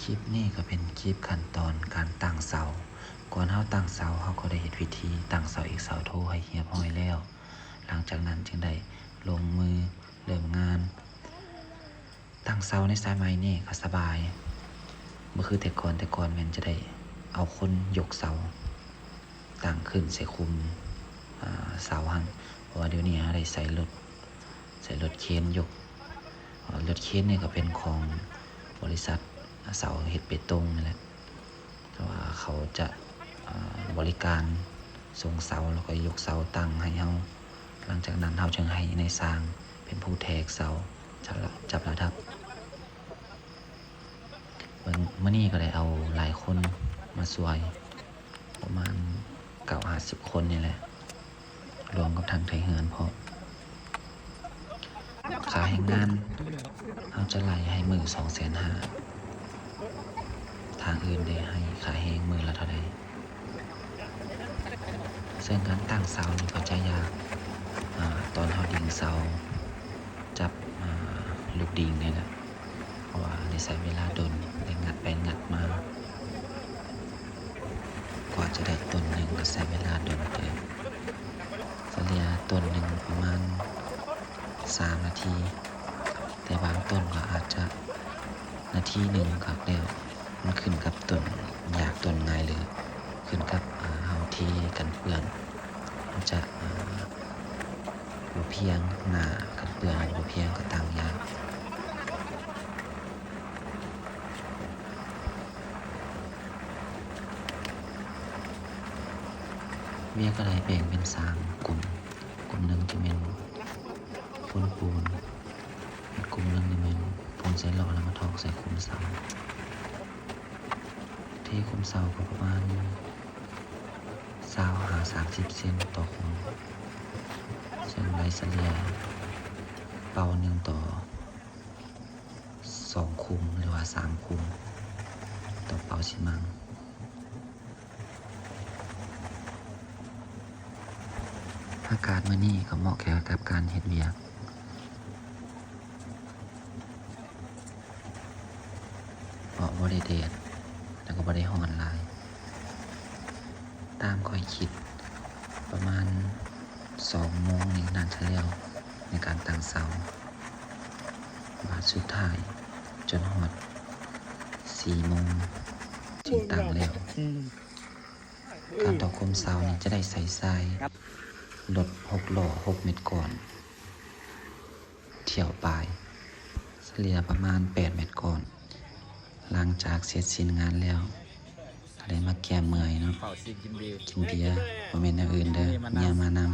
ຄລິບນີ້ກໍເປັນຄລິບຂັ້ນຕອນການຕັ້ງເສົາ. ກ່ອນເຮົາຕັ້ງເສົາ, ເຮົາກໍໄດ້ເຮັດພິທີຕັ້ງເສົາເອກເສົາໂທໃຫ້ຮຽບຮ້ອຍແລ້ວ. ຫຼັງຈາກນັ້ນຈຶ່ງໄດ້ລົງມືເລີ່ມງານ. ຕັ້ງເສົາໃນສະໄໝນີ້ກໍສະບາຍ, ບໍ່ຄືແຕ່ກ່ອນ, ແຕ່ກ່ອນແມ່ນຈະໄດ້ເອົາຄົນຍົກເສົາຕັ້ງຂຶ້ນໃສ່ຂຸມ, ອາ, ເສົາຫັ້ນ, ເພາະວ່າດຽວນີ້ເຮົາໄດ້ໃຊ້ລົດ, ໃຊ້ລົດເຄນຍົກ. ເອີ ລົດເຄນນີ້ກໍເປັນຂອງບໍລິສັດເສົາເຮັດເບຕົງນີ້ແຫຼະ, ແຕ່ວ່າເຂົາຈະ ອາ ບໍລິການສົ່ງເສົາ ແລ້ວກໍຍົກເສົາຕັ້ງໃຫ້ເຮົາ. ຫຼັງຈາກນັ້ນເຮົາຈຶ່ງໃຫ້ນາຍຊ່າງເປັນຜູ້ແທກເສົາ ຈັບລະດັບ. ເບິ່ງ ມື້ນີ້ກໍໄດ້ເອົາຫຼາຍຄົນມາຊ່ວຍ ປະມານເກົ້າຫ້າສິບຄົນນີ້ແຫຼະ, ລວມກັບທັງໄທເຮືອນພ້ອມ. ຄ່າແຮງງານເຮົາຈະໄລ່ໃຫ້ມື້ສອງແສນຫ້າ, ທາງອື່ນໄດ້ໃຫ້ຄ່າແຮງມື້ລະເທົ່າໃດ. ເຊິ່ງການຕັ້ງເສົານີ້ກໍຈະຍາກ, ອາ, ຕອນເຮົາດຶງເສົາຈັບ, ອາ, ລູກດິງນີ້ແຫຼະ. ເພາະວ່າໄດ້ໃຊ້ເວລາດົນ, ໄດ້ງັດໄປງັດມາ, ກວ່າຈະໄດ້ຕົ້ນໜຶ່ງກໍໃຊ້ເວລາດົນເຕີບ, ສະເລ່ຍຕົ້ນໜຶ່ງປະມານສາມນາທີ, ແຕ່ບາງຕົ້ນກໍອາດຈະນາທີໜຶ່ງກໍແລ້ວ. ມັນຂຶ້ນກັບຕົ້ນຍາກຕົ້ນງ່າຍ ຫຼື ຂຶ້ນກັບ, ອາ, ເຮົາເທກັນເປື້ອນ. ມັນຈະ, ອາ, ບໍ່ພຽງໜ້າກັນເປື້ອນ, ບໍ່ພຽງກໍຕັ້ງຍາກ. ວຽກກໍໄດ້ແບ່ງເປັນສາມກຸ່ມ, ກຸ່ມໜຶ່ງຈະແມ່ນໂປນປູນ, ອີກກຸ່ມໜຶ່ງຈະແມ່ນໂປນໃສ່ເລາະ ແລ້ວມາຖອກໃສ່ຂຸມເສົາ. ເທຂຸມເສົາກໍປະມານຊາວຫາສາມສິບເຊັນຕໍ່ຂຸມ, ເຊິ່ງໄລ່ສະເລ່ຍເປົາໜຶ່ງຕໍ່ສອງຂຸມ ຫຼືວ່າສາມຂຸມຕໍ່ເປົາຊີມັງ. ອາກາດມື້ນີ້ກໍເໝາະແກ່ກັບການເຮັດວຽກ. ເພາະບໍ່ໄດ້ແດດ ແລ້ວກໍບໍ່ໄດ້ຮ້ອນຫຼາຍ. ຕາມຂ້ອຍຄິດປະມານສອງໂມງນີ້ໜ້າຈະແລ້ວໃນການຕັ້ງເສົາ. ບາດສຸດທ້າຍຈົນຮອດສີ່ໂມງຈຶ່ງຕັ້ງແລ້ວ. ການຕອກຂຸມເສົານີ້ຈະໄດ້ໃຊ້ຊາຍລົດຫົກລໍ້ຫົກແມັດກ້ອນ. ຖ້ຽວປາຍ, ສະເລ່ຍປະມານແປດແມັດກ້ອນ. ຫຼັງຈາກເສັດສິ້ນງານແລ້ວ ກໍໄດ້ມາແກ້ເມື່ອຍເນາະ, ກິນເບຍ ບໍ່ແມ່ນແນວອື່ນເດີ, ເມຍມານຳ.